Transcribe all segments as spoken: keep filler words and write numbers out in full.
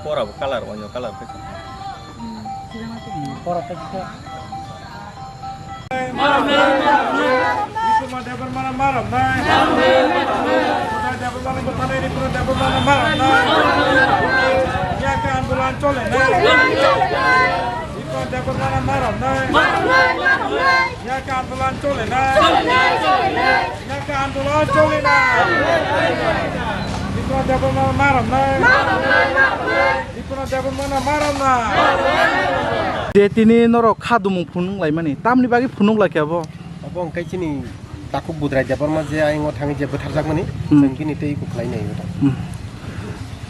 Pora bo colour, onyo colour khe. Pora khe. Debbarmana maram nai. Debbarmana bwtharnai, Ripuna Debbarmana maram nai. Yakha andolan chole nai. Ripuna Debbarmana maram nai. Yakha andolan chole nai. Yakha andolan chole nai. Ripuna Debbarmana maram nai. Dipuna Debbarmana maram na. Je tini norok kha dumung phunuk laimani, tamni bagwi phunuk laikha bo? Obo hwnkhe chini takhuk Budrai Debbarma je ayongo thangwi je bwtharjakmani, Hmm. chwng bini tei iko khlainai oro. Hmm.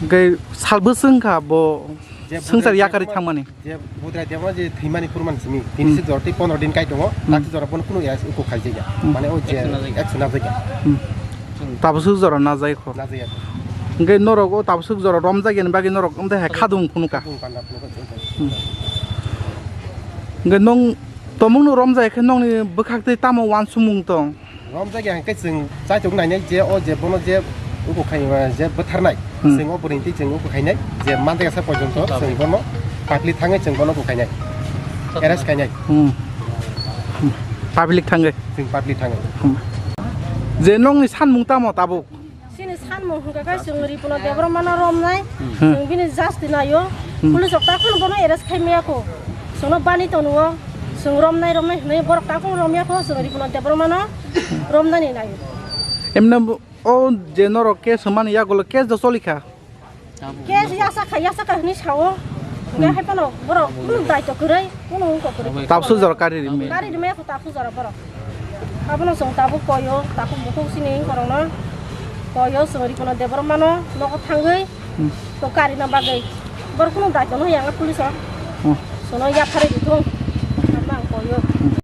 Hwnkhe sal bwswk wngkha bo Je swngchar Budrai yakarwi Debbarma, thangmani? Je Budrai Debbarma je thwimani phurman simi, tini Hmm. se jora tei pondro din kai tongo, Hmm. tak se jora bono kunu ya iko khaijakya. Hmm. Mane o je Action najak. Action najak ya. Hmm. Tabuk swk jora najai kho. Najaya. Hwnkhe norok o tabuk swk jora romjak yani bagwi norok wngte hai khadung phunukha. Khadung panda phunukha. Hmm. Hwnkhe nwng tomungno romjai khe nongni bwkhak tei tamo uansukmung tong? Romjak ya hwnkhe chwng chaitok nainai je o je bono je uku khai, je bwtharnai. Hmm. Chwng o bwrwini twi chwng uku khainai je manjak ya sa porjonto chwng bono public thangwi chwng bono uku khainai. Arrest khainai. Hmm. Hmm. Public thangwi? Chwng public thangwi. Hmm. Je nongni sanmung tamo tabuk? Chini sanmung hwnkha khe chwng Ripuna Debbarmano romnai, Hmm. chwng bini justice naio. Hmm. Police rok takhwno bono arrest khai maya kho. Chwngno bani tongo, chwng romnai romnai hwnwi borok takhwno romya kho, chwng Ripuna Debbarmano romnani naio. Emne bo, o je norok case hwnmani yagulo case do cholikha? Case yasa kha, yasa kha hwnwi sao. Hwnkhe Hmm. hai phano borok kunu daito kwrwi, kunu wngkok kwrwi. Tabuk swk jora kari rimi. Kari rimi kho tabuk jora borok. Abono chwng tabuk koyo, takhuk bukhuk chini borokno koyo, chwng Ripuna Debbarmano nogo thangwi Hmm. to karina bagwi. Borok kunu daito no yang police o. Hmm. Chwngno yapharwi rithung.